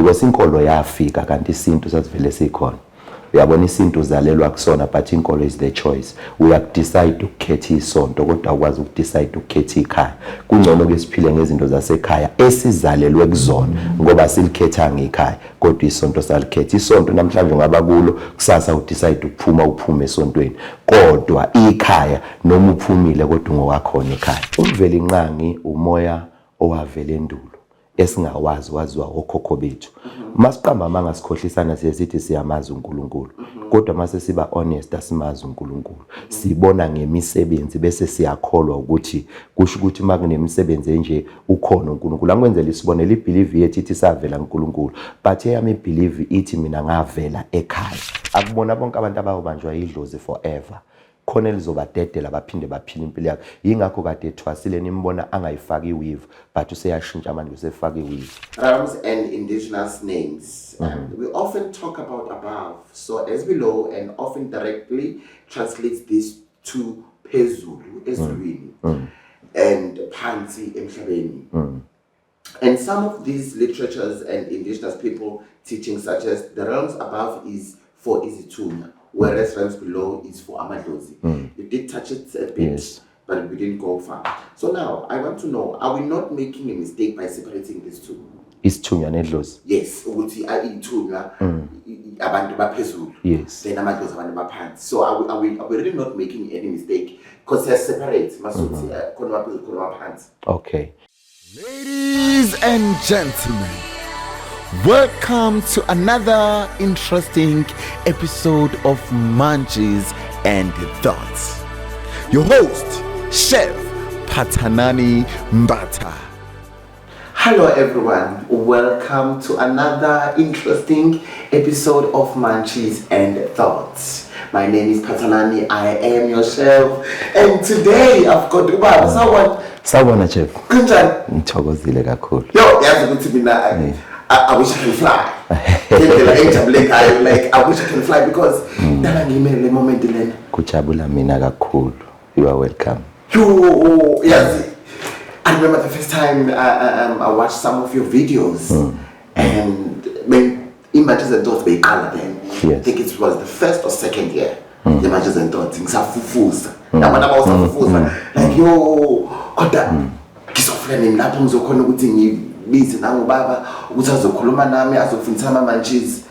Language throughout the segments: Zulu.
Because inkolo yafika kanti isintu sasivele sikhona. Uyabona, isintu uzalelwa kusona, but inkolo is the choice. Uyakudecide ukukhetha isonto, kodwa awukwazi ukudecide ukukhetha ikhaya. Kungcono ke siphile ngezinto zasekhaya esizalelwe kuzona, ngoba silikhethanga ikhaya, kodwa isonto salikhetha. Isonto namhlanje ungaba kulo, kusasa udecide ukuphuma, uphume esontweni, kodwa ikhaya noma uphumile kodwa ungowakhona ekhaya. Umvelinqangi umoya owavela endulo esingawazi, waziwa okhokho bethu. Masiqamba amanga, sikhohlisana, siye sithi siyamazi uNkulunkulu, kodwa mase siba honest, asimazi uNkulunkulu. Sibona ngemisebenzi bese siyakholwa ukuthi kusho ukuthi uma kunemisebenzi enje ukhona uNkulunkulu. Angikwenzela isibonelo, ibelief yethu ithi savela uNkulunkulu, but eyami ibelief ithi mina ngavela ekhaya. Akubona bonke abantu abayobanjwa idlozi forever, khona elizobadedela baphinde baphile impilo yakho. Yingakho kade ethwasile nimbona angayifaki iweave, but useyashintsha manje, usefaka iweave. Realms and indigenous names. We often talk about above, so as below, and often directly translates this to phezulu, ezulwini, and phansi, emhlabeni. And some of these literatures and indigenous people teaching, such as the realms above is for izithunywa, whereas realms below is for amadlozi. You did touch it a bit, but we didn't go far. So now I want to know, are we not making a mistake by separating these two? Isithunywa nedlozi? Yes, ukuthi iy'thunywa abantu baphezulu, then amadlozi abantu baphansi. So are we really not making any mistake? Because siya separate masuthi khona baphezulu, khona baphansi. Okay. Ladies and gentlemen, welcome to another interesting episode of Munchies and Thoughts. Your host, Chef Patanani Mbata. Hello everyone, welcome to another interesting episode of Munchies and Thoughts. My name is Patanani, I am your chef, and today I've got ubaba. Sawubona. Sawubona, chef. Kunjani? Ngithokozile kakhulu. Yo, yazi ukuthi mina I wish I can fly. Ngendlela engijabule ngayo, like I wish I can fly because dala ngiyimele le moment lena. Kujabula mina kakhulu. You are welcome. Yo, yazi, I remember the first time I watched some of your videos and when iMunchies and Thoughts beyiqala then. I think it was the first or second year. The and Thoughts ngisafufusa. Yabona bawusafufusa, like yo, kodwa ngizofika nini lapho ngizokhona ukuthi ngibize nangubaba ukuthi azokhuluma nami, azofundisa ama-munchies.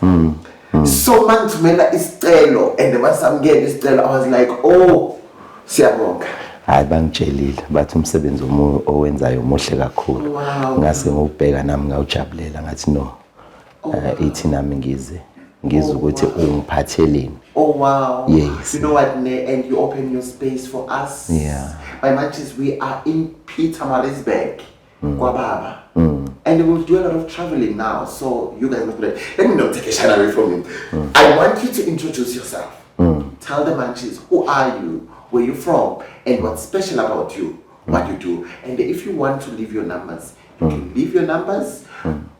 So mangithumela isicelo and basamukela isicelo, I was like, "Oh, siyabonga." Hayi, bangitshelile bathi umsebenzi owenzayo muhle kakhulu. Ngase ngiwubheka nami, ngawujabulela, ngathi no, ithi nami ngize ngizwe ukuthi ungiphatheleni. Oh wow. Yes. You know what, Ne, and you open your space for us. My munchies, we are in Pietermaritzburg, Kwababa. And we'll do a lot of traveling now, so you guys must be ready. Let me not take a shine away from you. I want you to introduce yourself. Tell the munchies, who are you, where you from, and what's special about you, what you do. And if you want to leave your numbers, you can leave your numbers.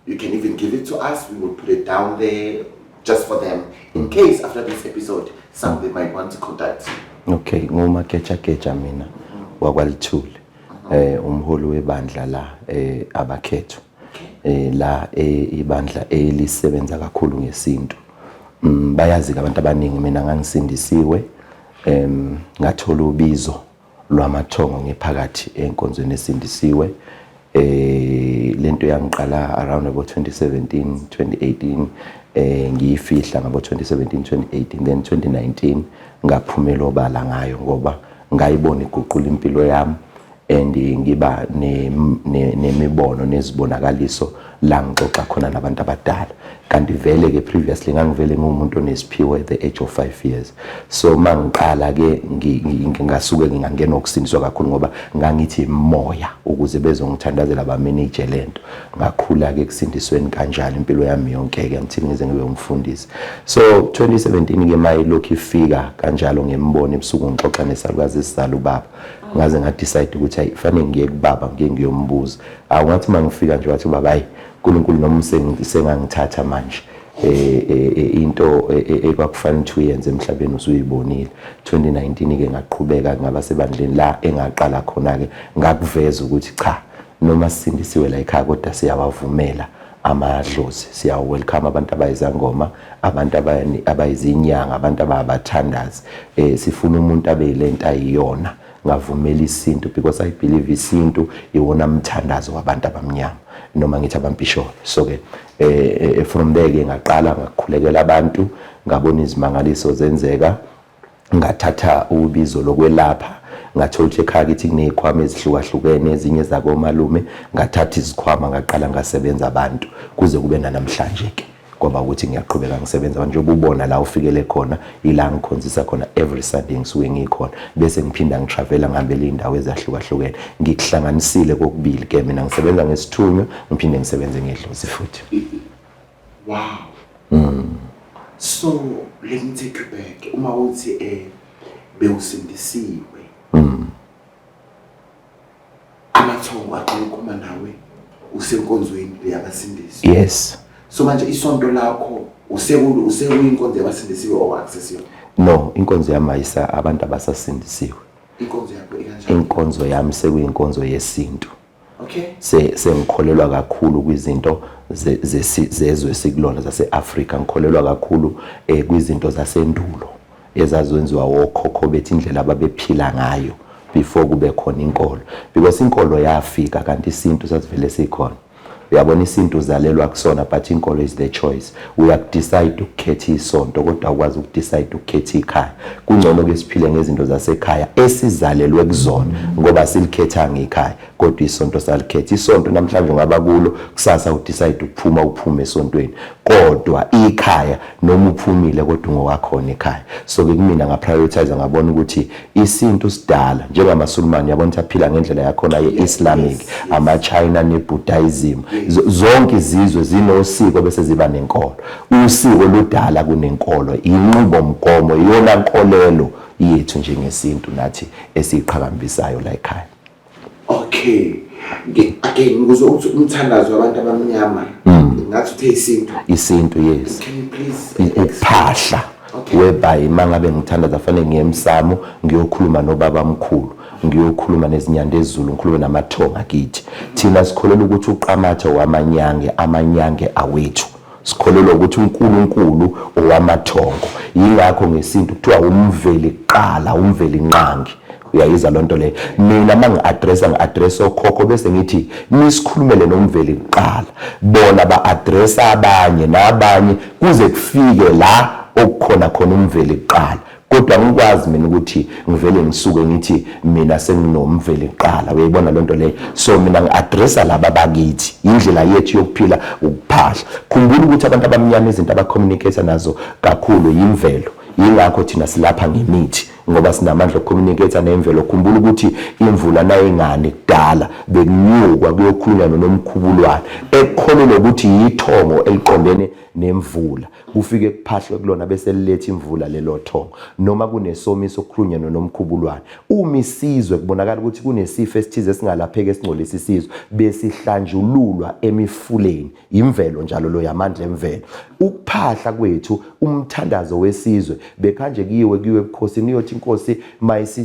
You can even give it to us. We will put it down there just for them in case after this episode somebody might want to contact you. Okay, nguMageja Geja mina wakwaLithuli. Umholi webandla la abakhethwa. La ibandla elisebenza kakhulu ngesintu. Bayazi ke abantu abaningi mina ngangisindisiwe, ngathola ubizo lwamathongo ngiphakathi enkonzweni esindisiwe. Lento yangiqala around about 2017 2018, ngiyifihla ngabo 2017 2018, then 2019 ngaphumela obala ngayo ngoba ngayibona iguqula impilo yami and ngiba nemibono nezibonakaliso la ngixoxa khona nabantu abadala. Kanti vele ke previously ngangivele ngumuntu onesiphiwo at the age of 5 years. So mangiqala ke ngingasuke ngingangena ukusindiswa kakhulu ngoba ngangithi moya ukuze bezongithandazela bamanage lento. Ngakhula ke kusindisweni kanjalo impilo yami yonke ke until ngize ngibe umfundisi. So 2017 ke mayilokhu ifika kanjalo ngembona ebusuku ngixoxa nesalukazi esizala ubaba, ngaze ngadecide ukuthi hayi, fanele ngiye kubaba, ngiye ngiyombuza. Awungathi mangifika nje wathi ubaba, "Hayi, uNkulunkulu noma sengangithatha manje, into ekwakufanele ukuthi uyenze emhlabeni usuyibonile." 2019 ke ngaqhubeka ngaba sebandleni la engaqala khona ke ngakuveza ukuthi cha, noma sisindisiwe la ekhaya kodwa siyawavumela Amadlozi siya welcome abantu abayizangoma, abantu abayizinyanga, abantu ababathandazi. Sifuna umuntu abe yilento ayiyona, ngavumela isintu, because I believe isintu iwona mthandazo wabantu abamnyama, noma ngithi abampisholo. So ke from there ke ngaqala ngakhulekela abantu, ngabona izimangaliso zenzeka, ngathatha ubizo lokwelapha. Ngathola ukuthi ekhaya kithi kunezikhwama ezihlukahlukene, ezinye zakomalume. Ngathatha izikhwama, ngaqala ngasebenza abantu kuze kube namhlanje ke, kwaba ukuthi ngiyaqhubeka ngisebenza abantu. Njengoba ubona la ufikele khona, ila ngikhonzisa khona every Sunday, ngisuke ngikhona, bese ngiphinda ngitravela, ngihambele iy'ndawo ezahlukahlukene. Ngikuhlanganisile kokubili ke mina, ngisebenza ngesithunywa, ngiphinde ngisebenze ngedlozi futhi. Wow. So let me take you back. Uma uthi bewusindisiwe, amathongo aqala ukukhuluma nawe usenkonzweni yabasindisi? Yes. So manje isonto lakho usekulo, usekuyinkonzo yabasindisiwe or akusesiyo? No, inkonzo yami ayisa abantu abasasindisiwe. Inkonzo yakho ikanjani? Inkonzo yami sekuyinkonzo yesintu. Okay. Sengikholelwa kakhulu kwizinto zezwe sikulona zase-Afrika. Ngikholelwa kakhulu kwizinto zasendulo ezazenziwa wokhokho bethu, indlela ababephila ngayo before kube khona inkolo, because inkolo yafika kanti isintu sasivele sikhona. Uyabona, isintu uzalelwa kusona, but inkolo is the choice. Uyakudecide ukukhetha isonto, kodwa awukwazi ukudecide ukukhetha ikhaya. Kungcono ke siphile ngezinto zasekhaya esizalelwe kuzona, ngoba silikhethanga ikhaya, kodwa isonto salikhetha. Isonto namhlanje ungaba kulo, kusasa udecide ukuphuma, uphume esontweni, kodwa ikhaya noma uphumile kodwa ungowakhona ekhaya. So ke kumina ngaprioritize, ngabona ukuthi isintu sidala njengamaSulumane, yabona ukuthi aphila ngendlela yakhona ye-Islamic, ama-China ne-Buddhism. Zonke izizwe zinosiko bese ziba nenkolo. Usiko ludala kunenkolo, inqubomgomo iyona nkolelo yethu njengesintu nathi esiyiqhakambisayo la ekhaya. Okay. Again, ngizwe ukuthi umthandazo wabantu abamnyama, ngathi uthe isintu. Isintu, yes. Can you please Ukuphahla, whereby mangabe ngithandaza fanele ngiye emsamo, ngiyokhuluma nobaba mkhulu, ngiyokhuluma nezinyanda ezulu, ngikhulume namathonga kithi. Thina sikholelwa ukuthi uqamatha wamanyange, amanyange awethu. Sikholelwa ukuthi uNkulunkulu owamathongo, yingakho ngesintu kuthiwa umveli kuqala, umveli nqangi. Uyayizwa lonto leyo? Mina mangi-addressa, ngi-addressa okhokho, bese ngithi nisikhulumele nomveli kuqala, bona ba-addressa abanye nabanye kuze kufike la okukhona khona umveli kuqala. Kodwa ngikwazi mina ukuthi ngivele ngisuke ngithi mina senginomveli kuqala. Uyayibona lonto leyo? So mina ngi-addressa laba bakithi, indlela yethu yokuphila ukuphahla. Khumbula ukuthi abantu abamnyama izinto abacommunicate nazo kakhulu yimvelo, yingakho thina silapha ngemithi, ngoba sinamandla okucommunicate nemvelo. Khumbula ukuthi imvula nayingani kudala bekunyukwa kuyokhulunywa noNomkhubulwane, ekukholelwa ukuthi yithongo eliqondene nemvula, kufike kuphahlwe kulona bese liletha imvula lelo thongo. Noma kunesomiso kukhulunywa noNomkhubulwane. Uma isizwe kubonakala ukuthi kunesifo esithize esingalapheki esingcolisa isizwe, besihlanjululwa emifuleni, imvelo njalo lo yamandla emvelo. Ukuphahla kwethu umthandazo wesizwe, bekhanje kuyiwe ebukhosini, iyothi inkosi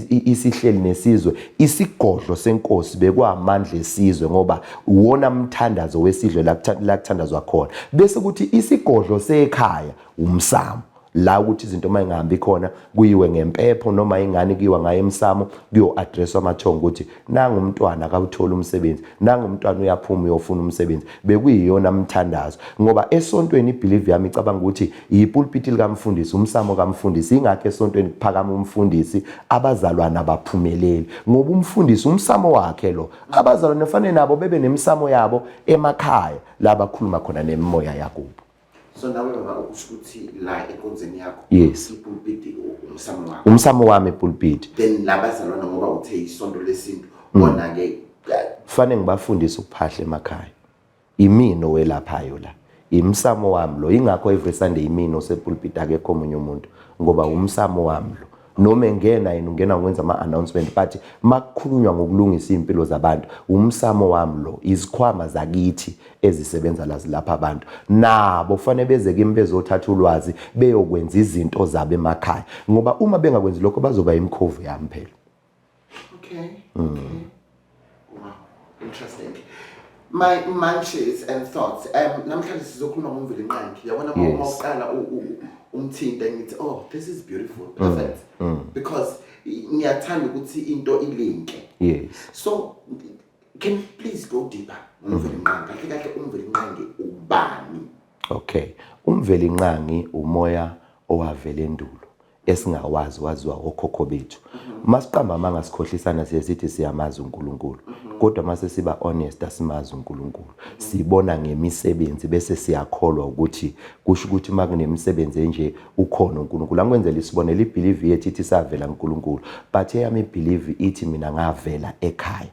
isihleli nesizwe, isigodlo senkosi bekwamandla esizwe, ngoba uwona mthandazo wesizwe la kuthandazwa khona. Bese kuthi isigodlo sekhaya umsamo, la ukuthi izinto uma ingahambi khona kuyiwe ngempepho noma ingane kuyiwa ngayo emsamo, kuyo-addresswa amathongo ukuthi nangu umntwana akawuthola umsebenzi, nangu umntwana uyaphuma uyofuna umsebenzi. Bekuyiyona mthandazo, ngoba esontweni ibelief yami icabanga ukuthi ipulpiti likamfundisi, umsamo kamfundisi. Ingakho esontweni kuphakama umfundisi, abazalwana abaphumeleli, ngoba umfundisi umsamo wakhe lo. Abazalwane fanele nabo bebe nemisamo yabo emakhaya la bakhuluma khona nemimoya yakubo. So nawe baba, ukusho ukuthi la enkonzweni yakho, ipulpiti umsamo wakho? Umsamo wami epulpiti. Then labazalwana, ngoba uthe isonto lesintu, bona-ke? Fanele ngibafundise ukuphahla emakhaya. Imina owelaphayo la, imsamo wami lo. Ingakho every Sunday imina osepulpit, akekho omunye umuntu, ngoba umsamo wami lo. Noma engena yena, ungena ngokwenza ama-announcement, but makukhulunywa ngokulungisa iy'mpilo zabantu, umsamo wami lo. Izikhwama zakithi ezisebenza la zilapha abantu, nabo kufanele beze kimi bezothatha ulwazi, beyokwenza izinto zabo emakhaya, ngoba uma bengakwenzi lokho bazoba imkhovu yami phela. Okay. Wow, interesting. My munches and thoughts. Namhlanje sizokhuluma ngoMvelinqangi. Yabona, uma uqala umthinte, ngithi, "Oh, this is beautiful, perfect." Because ngiyathanda ukuthi into ilinke. So can you please go deeper ngoMvelinqangi? Kahle kahle, uMvelinqangi ubani? Okay, uMvelinqangi umoya owavela endulo esingawazi, waziwa okhokho bethu. Masiqamba amanga, sikhohlisana, siye sithi siyamazi uNkulunkulu, kodwa mase siba honest, asimazi uNkulunkulu. Sibona ngemisebenzi bese siyakholwa ukuthi kusho ukuthi uma kunemisebenzi enje, ukhona uNkulunkulu. Angikwenzela isibonelo, ibelief yethu ithi savela uNkulunkulu, but eyami ibelief ithi mina ngavela ekhaya.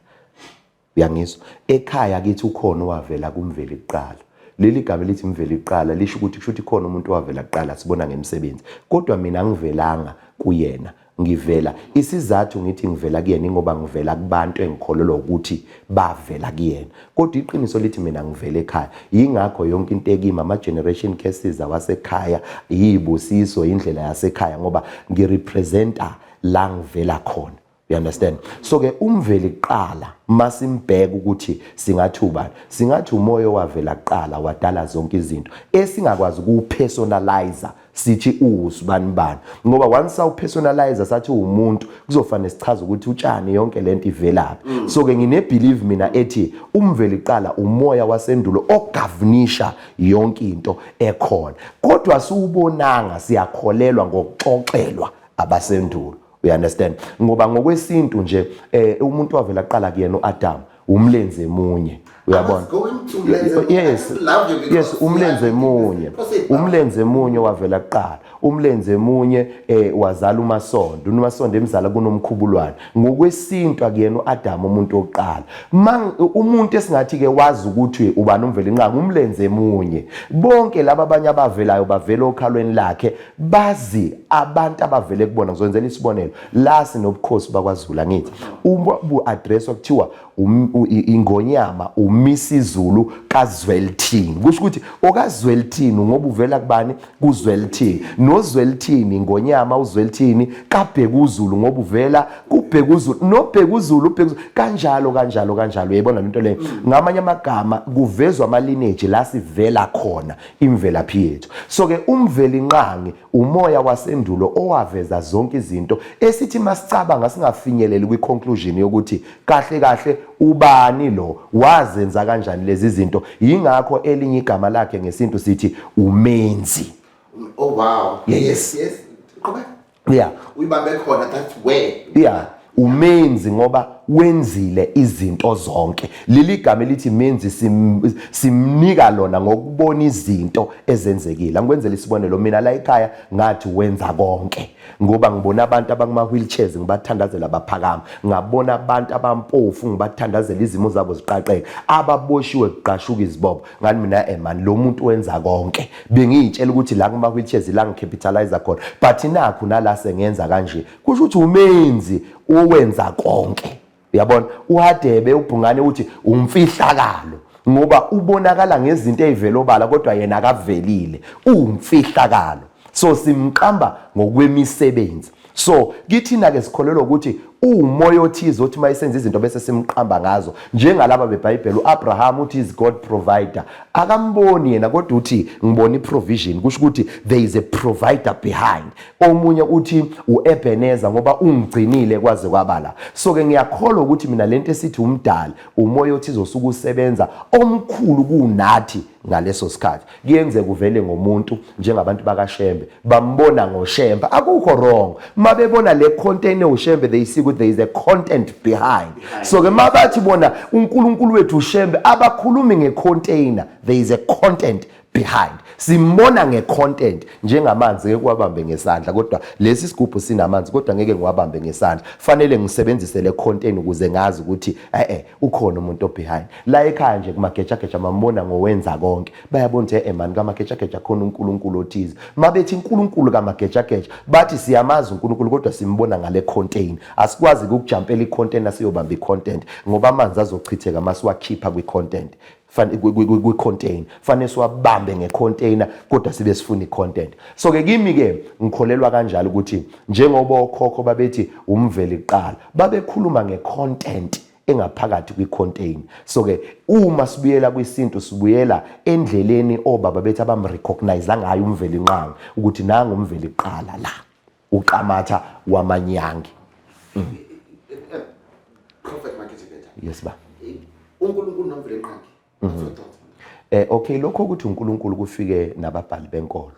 Uyangizwa? Ekhaya kithi ukhona owavela kuMveli kuqala. Leli gama elithi Mveli kuqala lisho ukuthi kusho ukuthi khona umuntu owavela kuqala, sibona ngemisebenzi, kodwa mina angivelanga kuyena. Ngivela, isizathu ngithi ngivela kuyena ingoba ngivela kubantu engikholelwa ukuthi bavela kuyena, kodwa iqiniso lithi mina ngivela ekhaya. Yingakho yonke into ekimi, ama-generation curses awasekhaya, yibusiso, indlela yasekhaya, ngoba ngirepresenta la ngivela khona. You understand? So ke uMveli kuqala, masimbheka ukuthi singathi ubani, singathi umoya owavela kuqala, wadala zonke izinto, esingakwazi ukupersonalize sithi usibani bani, ngoba once sawupersonalize sathi umuntu, kuzofanele sichaze ukuthi utshani, yonke lento ivelaphi. So ke ngine belief mina ethi uMveli kuqala umoya wasendulo ogovernisha yonke into ekhona, kodwa siwubonanga, siyakholelwa ngokuxoxelwa abasendulo. You understand? Ngoba ngokwesintu nje, umuntu wavela kuqala kuyena uAdam, umlenze munye, uyabona? I was going to mlenze munye. Yes. I love you because Yes, umlenze munye. Proceed. Umlenze munye wavela kuqala, umlenze munye wazala uMasondo, uMasondo emzala kuNomkhubulwane. Ngokwesintu akuyena uAdam umuntu wokuqala. Mang umuntu esingathi ke wazi ukuthi ubani uMvelinqangi, umlenze munye. Bonke laba abanye abavelayo bavela okhalweni lakhe, bazi abantu abavele kubona. Ngizowenzela isibonelo, la sinobukhosi bakwaZulu, angithi bu address kuthiwa ingonyama uMisizulu kaZwelithini. Kusho ukuthi okaZwelithini ngoba uvela kubani? KuZwelithini. NoZwelithini, ingonyama uZwelithini kaBhekuzulu, ngoba uvela kuBhekuzulu, noBhekuzulu uBhekuzulu, kanjalo kanjalo kanjalo. Uyayibona lento leyo? Ngamanye amagama kuvezwa ama lineage la sivela khona, imvelaphi yethu. So ke uMvelinqangi umoya wasendulo owaveza zonke izinto, esithi masicabanga singafinyeleli kwi-conclusion yokuthi kahle kahle ubani lo, wazenza kanjani lezi zinto. Yingakho elinye igama lakhe ngesintu sithi uMenzi. Oh wow. Yes. Yes. Qhubeka. Yeah. Uyibambe khona, that's where. Yeah, uMenzi ngoba wenzile izinto zonke. Leli gama elithi Menzi simnika lona ngokubona izinto ezenzekile. Angikwenzela isibonelo, mina la ekhaya ngathi wenza konke ngoba ngibona abantu abakuma wheelchairs ngibathandazela baphakama, ngabona abantu abampofu ngibathandazela izimo zabo ziqaqeka, ababoshiwe kuqashuka izibopho. Ngani mina, man, lo muntu wenza konke. Bengiyitshela ukuthi la kuma wheelchairs la ngicapitalize khona, but nakho nala sengenza kanje, kusho ukuthi uMenzi owenza konke. Uyabona, uHadebe uBhungane uthi umfihlakalo ngoba ubonakala ngezinto ezivela obala, kodwa yena akavelile, uwumfihlakalo. So simqamba ngokwemisebenzi. So kithina ke sikholelwa ukuthi uwumoya othize othi mayisenza izinto bese simqamba ngazo, njengalaba beBhayibheli. uAbraham uthi is God provider. Akamboni yena, kodwa uthi ngibona iprovision, kusho ukuthi there is a provider behind. Omunye uthi uEbenezer ngoba ungigcinile kwaze kwabala. So ke ngiyakholwa ukuthi mina lento esithi umdali, umoya othize osuke usebenza omkhulu kunathi ngaleso sikhathi. Kuyenzeka uvele ngomuntu, njengabantu bakaShembe, bambona ngoShembe. Akukho wrong mabebona le content uShembe, they see ukuthi there is a content behind. So ke mabathi bona uNkulunkulu wethu uShembe, abakhulumi ngecontainer, there is a content behind. Simbona ngecontent, njengamanzi, ngeke kuwabambe ngesandla, kodwa lesi sigubhu sinamanzi, kodwa ngeke ngiwabambe ngesandla, fanele ngisebenzise le content ukuze ngazi ukuthi ukhona umuntu obehind. La ekhaya nje kumagejageja, mambona ngowenza konke, bayabona ukuthi man, kamagejageja khona uNkulunkulu othize. Mabethi uNkulunkulu kamagejageja, bathi siyamazi uNkulunkulu, kodwa simbona ngale contain. Asikwazi ukujumpela icontainer siyobamba icontent, ngoba amanzi azochitheka masiwakhipha kwi-content, kwi-container. Fanele siwabambe nge-container, kodwa sibe sifuna i-content. So ke kimi ke ngikholelwa kanjalo ukuthi njengoba okhokho babethi uMveli kuqala, babekhuluma nge-content. Engaphakathi kwi-container. So ke uma sibuyela kwisintu, sibuyela endleleni obaba bethi abamrecognize ngayo uMvelinqangi, ukuthi nangu uMveli kuqala la, uQamatha wamanyangi. Prophet Magejageja. Yes ba. UNkulunkulu noMvelinqangi. What's your thoughts? Okay, lokho ukuthi uNkulunkulu kufike nababhali benkolo.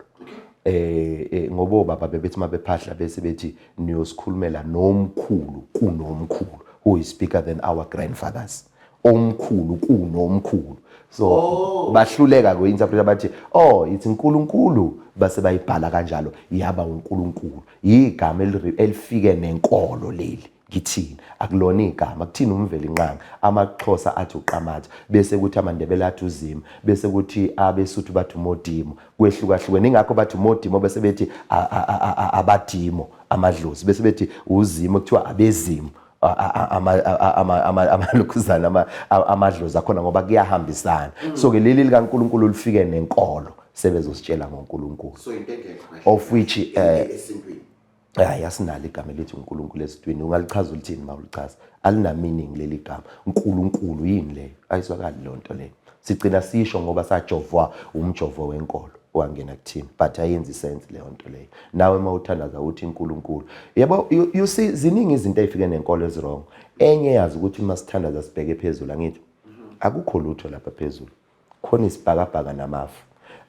Ngoba obaba bebethi mabephahla bese bethi niyosikhulumela nomkhulu kunomkhulu, who is bigger than our grandfathers, omkhulu kunomkhulu. So bahluleka ku-interpret, bathi, "Oh, it's uNkulunkulu," base bayibhala kanjalo, yaba uNkulunkulu. Igama elifike nenkolo leli kithina, akulona igama kuthina uMvelinqangi. AmaXhosa athi uQamatha, bese kuthi amaNdebele athi uZima, bese kuthi abeSuthu bathi uModimo. Kwehlukahlukene, ingakho bathi uModimo, bese bethi abadimo, amadlozi, bese bethi uZimo, kuthiwa abezimu, amalokhuzana, amadlozi akhona, ngoba kuyahambisana. So ke leli likaNkulunkulu lifike nenkolo, sebezositshela ngoNkulunkulu. So into engekho kahle. Of which esintwini. Hayi, asinalo igama elithi uNkulunkulu esintwini. Ungalichaza ulithini uma ulichaza? Alina meaning leli gama uNkulunkulu. Yini leyo? Ayizwakali leyo nto leyo. Sigcina sisho ngoba sajovwa umjovo wenkolo wangena kuthina, but ayenzi sense leyo nto leyo. Nawe uma uthandaza uthi uNkulunkulu, yebo. You see, ziningi izinto ey'fike nenkolo ezi-wrong. Enye yazi ukuthi uma sithandaza sibheke phezulu, angithi akukho lutho lapha phezulu, khona isibhakabhaka namafu.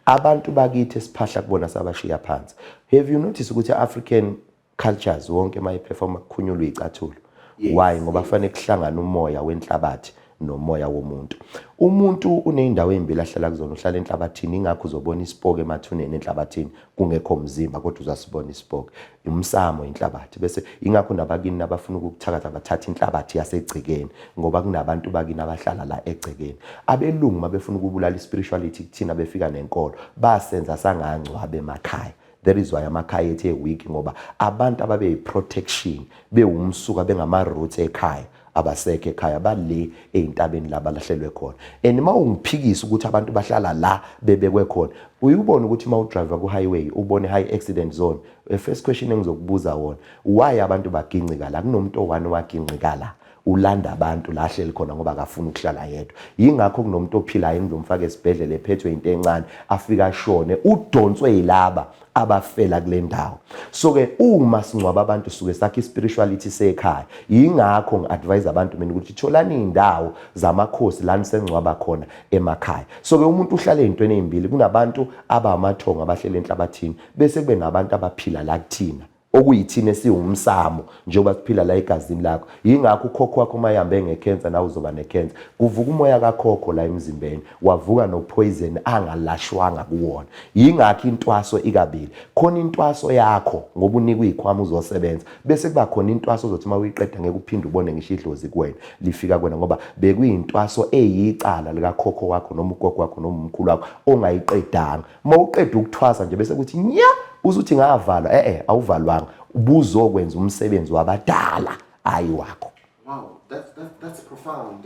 Abantu bakithi esiphahla kubona sabashiya phansi. Have you noticed ukuthi African cultures wonke uma eperforma kukhunyulwa iy'cathulo? Yes. Why? Ngoba kufanele kuhlangane umoya wenhlabathi nomoya womuntu. Umuntu uney'ndawo ey'mbili ahlala kuzona, uhlala enhlabathini. Ingakho uzobona isipoki emathuneni enhlabathini, kungekho mzimba, kodwa uzasibona isipoki, umsamo, inhlabathi. Bese ingakho nabakini nabafuna ukukuthakatha bathatha inhlabathi yasegcekeni, ngoba kunabantu bakini abahlala la egcekeni. Abelungu mabefuna ukubulala i-spirituality kuthina, befika nenkolo, basenza sangangcwaba emakhaya. That is why amakhaya ethu e-weak, ngoba abantu ababeyi-protection, bewumsuka, bengama-roots ekhaya, abasekho ekhaya, bale ey'ntabeni la balahlelwe khona. And uma ungiphikisa ukuthi abantu bahlala la bebekwe khona, uyubona ukuthi uma udriver ku-highway ubone high accident zone, the first question engizokubuza wona, why abantu bagincika la? Kunomuntu o-one wagincika la, ulanda abantu la ahleli khona, ngoba akafuni ukuhlala yedwa. Yingakho kunomuntu ophilayo engizomfaka esibhedlela ephethwe into encane, afike ashone, udonswe yilaba abafela kule ndawo. So ke uma singcwaba abantu, suke sakhe i-spirituality sekhaya. Yingakho ngi-advise abantu mina ukuthi tholani iy'ndawo zamakhosi la nisengcwaba khona emakhaya. So ke umuntu uhlale ey'ntweni ey'mbili: kunabantu abamathongo abahleli enhlabathini, bese kube nabantu abaphila la kuthina, okuyithina esiwumsamo, njengoba siphila la egazini lakho. Yingakho ukhokho wakho uma ehambe ngekhensa, nawe uzoba nekhensa. Kuvuka umoya kakhokho la emzimbeni, wavuka nopoison angalashwanga kuwona. Yingakho intwaso ikabili: khona intwaso yakho ngoba unikwa iy'khwama uzosebenza, bese kuba khona intwaso ozothi uma uyiqeda ngeke uphinde ubone ngisho idlozi kuwena lifika kuwena, ngoba bekuyintwaso eyicala likakhokho wakho noma ugogo wakho noma umkhulu wakho ongayiqedanga. Uma uqeda ukuthwasa nje, bese kuthi nya, uzuthi ngavalwa. Eh, awuvalwanga, ubuzokwenza umsebenzi wabadala, hayi wakho. Wow, that's profound,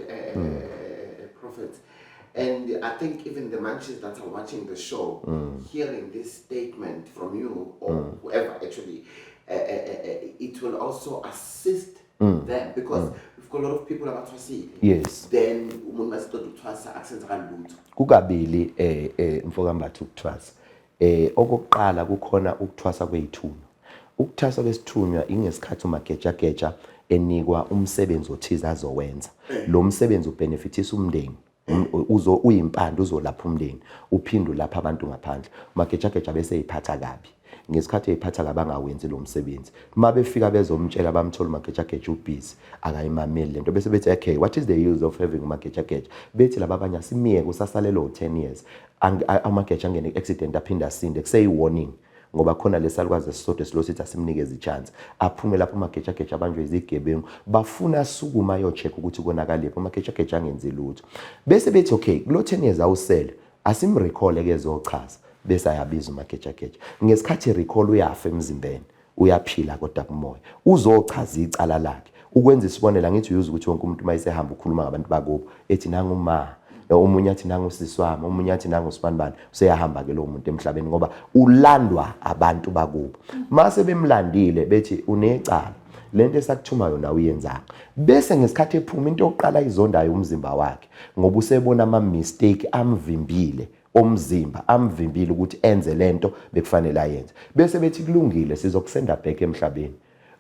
Prophet. And I think even the manches that are watching the show, hearing this statement from you or whoever actually, it will also assist them, because we've got a lot of people abathwasile. Then umuntu masiqeda ukuthwasa akusenzakali lutho. Kukabili, mfokambatha, ukuthwasa. Okokuqala kukhona ukuthwasa kwezithunywa. Ukuthwasa kwesithunywa ingesikhathi umagejageja enikwa umsebenzi othize azowenza. Lo msebenzi ubenefitisa umndeni. Uzo uyimpande, uzolapha umndeni, uphinde ulapha abantu ngaphandle. Umagejageja bese eyiphatha kabi. Ngesikhathi eyiphatha kabi angawenzi lo msebenzi, uma befika bezomtshela, bamthola umagejageja ubhizi, akayimameli lento. Bese bethi, "Okay, what is the use of having umagejageja?" Bethi laba abanye, "Asimiyeke, usasalelwe u-10 years." Amageja angene ku-accident, aphinde asinde, kuseyi-warning, ngoba khona lesalukwazi esisodwa esilo sithi asimnikeze i-chance. Aphume lapho umagejageja, abanjwe izigebengu, bafuna asukuma ayo-check ukuthi konakaliphi. Umagejageja angenzi lutho. Bese bethi, "Okay, kulo 10 years awusele, asimrecall ke ezochaza." Bese ayabiza umagejageja. Ngesikhathi recall, uyafa emzimbeni, uyaphila kodwa kumoya, uzochaza icala lakhe. Ukwenza isibonelo, angithi uyuza ukuthi wonke umuntu uma esehamba ukhuluma ngabantu bakubo, ethi nanguma, omunye athi nangusisi wami, omunye athi nangusibanibani. Useyahamba-ke lowo muntu emhlabeni, ngoba ulandwa abantu bakubo. Mase bemlandile, bethi unecala. Lento esakuthumayo nawe uyenzanga. Bese ngesikhathi ephuma, into yokuqala ayizondayo umzimba wakhe, ngoba usebona ama mistake amvimbile omzimba, amvimbile ukuthi enze lento bekufanele ayenze. Bese bethi kulungile, sizokusenda back emhlabeni.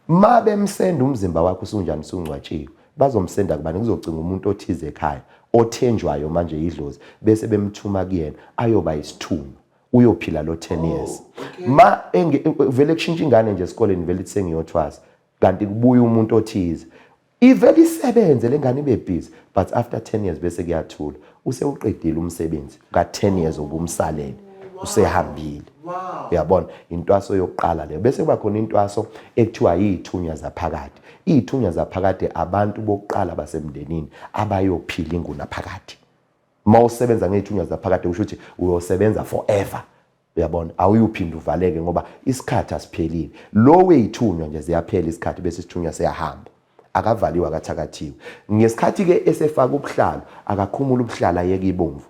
Ma bemsenda, umzimba wakhe usunjani? Usungcwatshiwe. Bazomsenda kubani? Kuzocinga umuntu othize ekhaya othenjwayo manje yidlozi, bese bemthuma kuyena ayoba isithunywa, uyophila lo 10 years. Ma vele kushintsha ingane nje esikoleni, vele ithi sengiyothwasa, kanti kubuya umuntu othize, ivele isebenze le ngane, ibe busy, but after 10 years bese kuyathula, usewuqedile umsebenzi ka-10 years obumsalele, usehambile. Uyabona, intwaso yokuqala leyo. Bese kuba khona intwaso ekuthiwa yiy'thunywa zaphakade. Iy'thunywa zaphakade abantu bokuqala basemndenini abayophila ingunaphakade. Uma usebenza ngey'thunywa zaphakade, kusho ukuthi uyosebenza forever, uyabona, awuyuphinda uvaleke ngoba isikhathi asiphelile. Lo wey'thunywa nje ziyaphela isikhathi, bese isithunywa siyahamba, akavaliwe, akathakathiwe. Ngesikhathi-ke esefaka ubuhlalo, akakhumula ubuhlalo, ayeke ibomvu,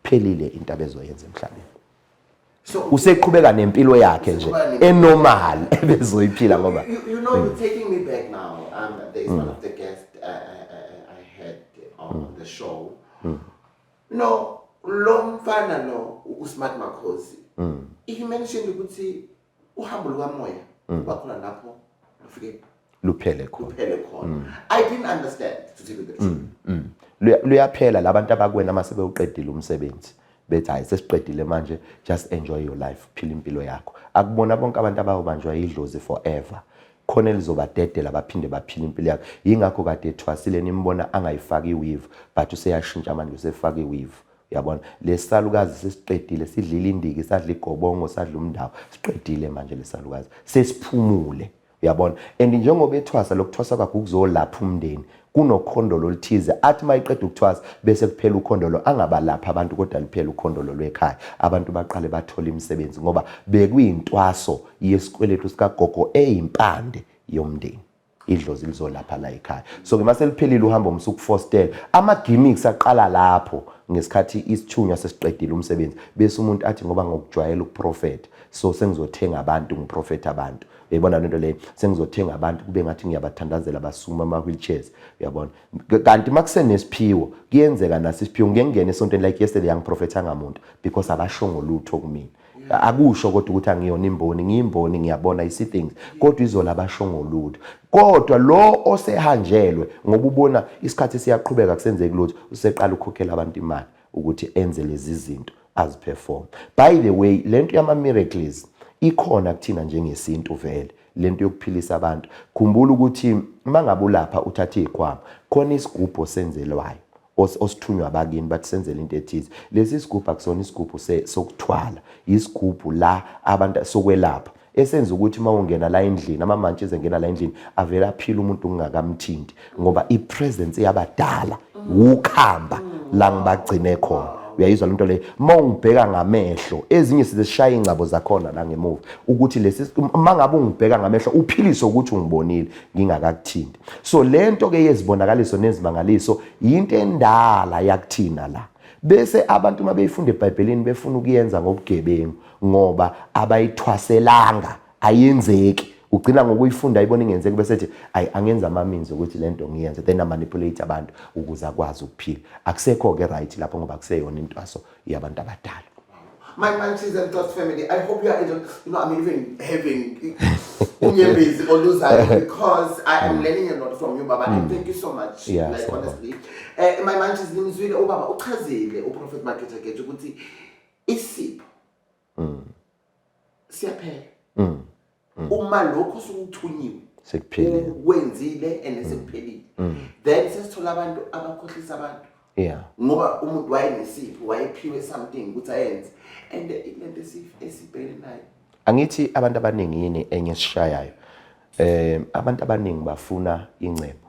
phelile into abezoyenza emhlabeni. So useqhubeka nempilo yakhe nje enormal ebezoyiphila ngoba You're taking me back now. There is one of the guests I had on the show. No, lo mfana lo, uSmart Makhosi. He mentioned ukuthi uhambo lukamoya kuba khona lapho lufike luphele khona. Luphele khona. I didn't understand, to tell you the truth. Luyaphela labantu abakwena uma sebewuqedile umsebenzi, bethi hayi, sesiqedile manje, just enjoy your life, phila impilo yakho. Akubona bonke abantu abayobanjwa idlozi forever, khona elizobadedela baphinde baphile impilo yakho. Yingakho kade ethwasile nimbona angayifaki iweave, but useyashintsha manje, usefaka iweave, uyabona. Lesalukazi sesiqedile, sidlile indiki, sadla igobongo, sadla umndawo, siqedile manje lesalukazi, sesiphumule, uyabona. And njengoba ethwasa, lokuthwasa kwakhe ukuzolapha umndeni, kunokhondolo oluthize athi uma iqeda ukuthwasa bese kuphela ukhondolo, angabalapha abantu kodwa liphela ukhondolo lwekhaya, abantu baqale bathole imisebenzi, ngoba bekuyintwaso yesikweletu sikagogo eyimpande yomndeni. Idlozi lizolapha la ekhaya. So-ke uma seliphelile uhambo, msukufostela ama-gimmicks aqala lapho ngesikhathi isithunywa sesiqedile umsebenzi, bese umuntu athi ngoba ngokujwayela ukuprofetha, so sengizothenga abantu, ngiprofetha abantu, uyayibona lento leyo, sengizothenga abantu kube ngathi ngiyabathandazela, basukuma ama-wheelchairs, uyabona. Kanti uma kusenesiphiwo, kuyenzeka naso isiphiwo. Ngike ngingene esontweni, like yesterday, angiprofethanga muntu because abashongo lutho kumina. Akusho kodwa ukuthi angiyona imboni, ngiyimboni, ngiyabona, I see things, kodwa izola abashongo lutho. Kodwa lo osehanjelwe, ngoba ubona isikhathi siyaqhubeka kusenzeki lutho, useqala ukukhokhela abantu imali ukuthi enze lezi zinto, aziperform. By the way, lento yama miracles ikhona kuthina njengesintu vele, lento yokuphilisa abantu. Khumbula ukuthi mangabe ulapha uthatha izikhwama, khona isigubhu osenzelwayo, osithunywa abakini, bathi senzele into ethize. Lesi sigubhu akusona isigubhu sokuthwala, isigubhu la abantu sokwelapha, esenza ukuthi uma ungena la endlini, amamantshi engena la endlini, avele aphile umuntu ungakamthinti, ngoba ipresence yabadala ukhamba la ngibagcine khona, uyayizwa lento leyo. Uma ungibheka ngamehlo, ezinye sizishaya ingcabo zakhona la ngemuva, ukuthi lesi uma ngabe ungibheka ngamehlo uphiliswe ukuthi ungibonile ngingakakuthinti. So lento ke yezibonakaliso nezimangaliso yinto endala yakuthina la, bese abantu uma beyifunda eBhayibhelini befuna ukuyenza ngobugebengu, ngoba abayithwaselanga, ayenzeki. Ugcina ngokuyifunda, ayibona ingenzeki, bese ethi ayi, angenza ama-means ukuthi le nto ngiyenze, then amanipulate abantu ukuze akwazi ukuphila. Akusekho-ke right lapho, ngoba akuseyona intwaso yabantu abadala. My Munchies and Thoughts family, I hope you are enjoying. I'm even having unyembezi oluzayo because I am learning a lot from you, Baba. And thank you so much. Like siyabonga. Honestly. My Munchies, nimzwile ubaba, uchazile uProphet Magejageja ukuthi isipho siyaphela uma lokho sukuthunyiwe sekuphelile, wenzile and sekuphelile, then sesithola abantu abakhohlisa abantu, ngoba umuntu wayenesipho, wayephiwe something ukuthi ayenze, and ilento esibhekene nayo. Angithi abantu abaningi, yini enye esishayayo, abantu abaningi bafuna ingcebo,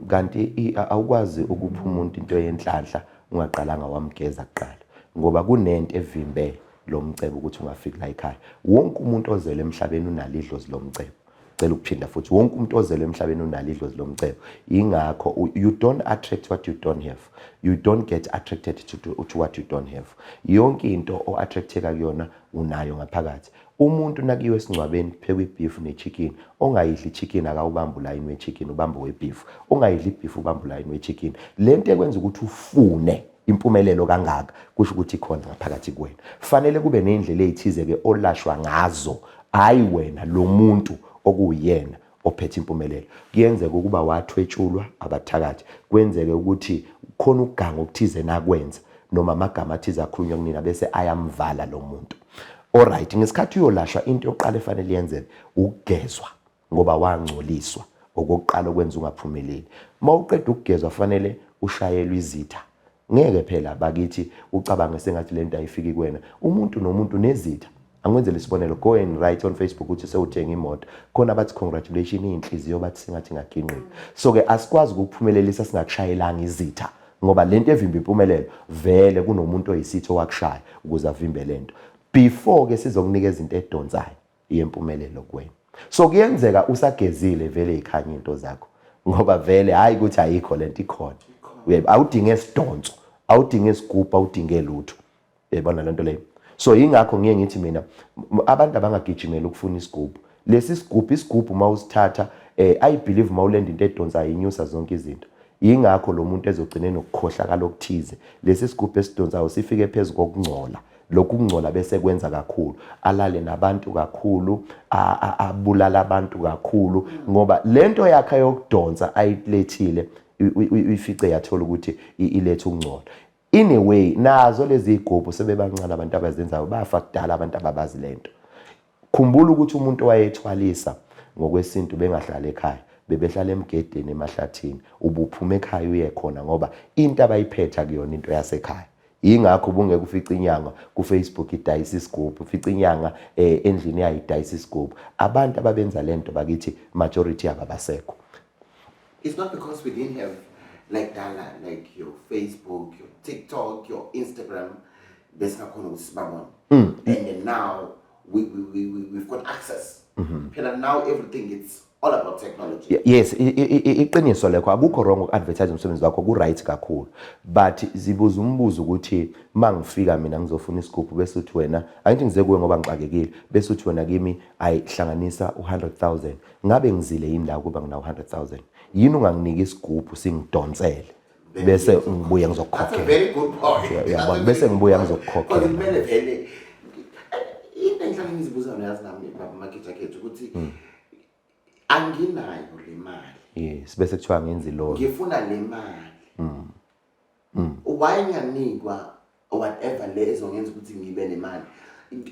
kanti awukwazi ukupha umuntu into yenhlanhla ungaqalanga wamgeza kuqala, ngoba kunento evimbe lo mcebo ukuthi ungafiki la ekhaya. Wonke umuntu ozele emhlabeni unalo idlozi lomcebo. Cela ukuphinda futhi, wonke umuntu ozelwe emhlabeni unalo idlozi lomcebo. Ingakho you don't attract what you don't have, you don't get attracted to what you don't have. Yonke into o-attracteka kuyona unayo ngaphakathi. Umuntu nakiwe esingcwabeni kuphekwa i-beef ne-chicken, ongayidli i-chicken akawubamba ulayini we-chicken, ubamba we-beef. Ongayidli i-beef ubamba ulayini we-chicken. Le nto ekwenza ukuthi ufune impumelelo kangaka kusho ukuthi ikhona ngaphakathi kuwena. Fanele kube ney'ndlela ey'thize-ke olashwa ngazo, hhayi wena lo muntu okuwuyena ophethe impumelelo. Kuyenzeka ukuba wathwetshulwa abathakathi, kwenzeke ukuthi khona ukuganga okuthize nakwenza noma amagama athize akhulunywa kunina bese ayamvala lo muntu. Alright, ngesikhathi uyolashwa into yokuqala efanele yenzeke ukugezwa, ngoba wangcoliswa. Okokuqala okwenza ungaphumeleli, uma uqeda ukugezwa fanele ushayelwe izitha. Ngeke phela bakithi ucabange sengathi lento ayifiki kuwena. Umuntu nomuntu nezitha. Angikwenzele isibonelo, go and write on Facebook ukuthi sewuthenga imoto, khona bathi congratulation, iy'nhliziyo bathi sengathi ingaginqika. So-ke asikwazi ukuphumelelisa singakushayelanga izitha, ngoba lento evimba impumelelo vele kunomuntu oyisitha owakushaya ukuze avimbe lento before-ke sizokunikeza into edonsayo yempumelelo kuwena. So kuyenzeka usagezile vele ikhanya into zakho, ngoba vele hayi ukuthi ayikho lento, ikhona. Uyebo, awudinge isidonso, awudinge isigubhu, awudinge lutho. Uyayibona lento leyo? So yingakho ngiye ngithi mina abantu abangagijimeli ukufuna isigubhu. Lesi sigubhu, isigubhu uma usithatha, I believe uma ulenda into edonsayo inyusa zonke izinto. Yingakho lo muntu ezogcina enokukhohlakala okuthize. Lesi sigubhu esidonsayo sifike phezu kokungcola, lokhu kungcola bese kwenza kakhulu alale nabantu kakhulu, abulala abantu kakhulu, ngoba lento yakhe yokudonsa ayilethile uyifice yathola ukuthi ilethe ukungcola. In a way nazo lezi zigubhu sebebancane abantu abazenzayo, bafa kudala abantu ababazi lento. Khumbula ukuthi umuntu owayethwalisa ngokwesintu bengahlala ekhaya, bebehlala emgedeni emahlathini. Ubuphuma ekhaya uye khona ngoba into abayiphetha kuyona into yasekhaya. Yingakho ubungeke ufice inyanga ku-Facebook idayisa isigubhu, ufice inyanga endlini yayo idayisa isigubhu. Abantu ababenza lento bakithi majority yabo abasekho. It's not because we didn't have like dala, like your Facebook, your TikTok, your Instagram, besingakhona ukuthi sibabone. And then now we've got access. Phela now everything, it's all about technology. Yes, iqiniso lekho, akukho wrong uku-advertise umsebenzi wakho, ku-right kakhulu. But zibuza umbuzo ukuthi mangifika mina ngizofuna isigubhu, bese uthi wena angithi ngize kuwe ngoba ngixakekile, bese uthi wena kimi ayihlanganisa u-100,000, ngabe ngizile yini la kuba nginawo 100,000? Yini unganginiki isigubhu singidonsele bese ngibuye That's a ngizokukhokhela? very good point. Uyabona, bese ngibuya ngizokukhokhela. Because kumele vele into engihlale ngizibuza yona, yazi nami, baba Magejageja, ukuthi anginayo le mali. Yes, bese kuthiwa ngenza ilona. Ngifuna le mali. Why ngiyanikwa whatever le ezongenza ukuthi ngibe nemali?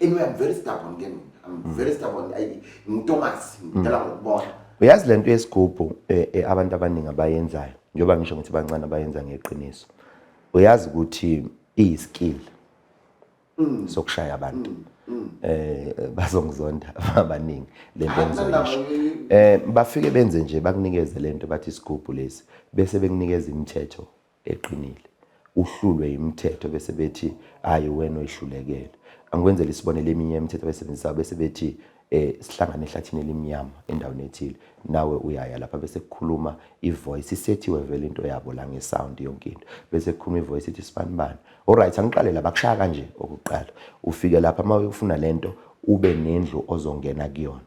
Anyway, I'm very stubborn ke mina. I'm very stubborn. NguThomas, ngidala ngokubona. Uyazi lento yesigubhu, abantu abaningi abayenzayo, njengoba ngisho ngithi bancane abayenza ngeqiniso, uyazi ukuthi iyi-skill sokushaya abantu. Bazongizonda abaningi lento engizoyisho. Bafike benze nje, bakunikeze lento, bathi isigubhu lesi, bese bekunikeza imithetho eqinile, uhlulwe imithetho, bese bethi hayi, wena oyihlulekele. Angikwenzele isibonelo, eminye imithetho abayisebenzisayo, bese bethi sihlangane ehlathini elimnyama endaweni ethile, nawe uyaya lapha, bese kukhuluma i-voice isethiwe vele into yabo la nge-sound yonke into, bese kukhuluma i-voice ithi sibani bani. Alright, angiqale la, bakushaya kanje okokuqala. Ufike lapha, uma ufuna lento ube nendlu ozongena kuyona.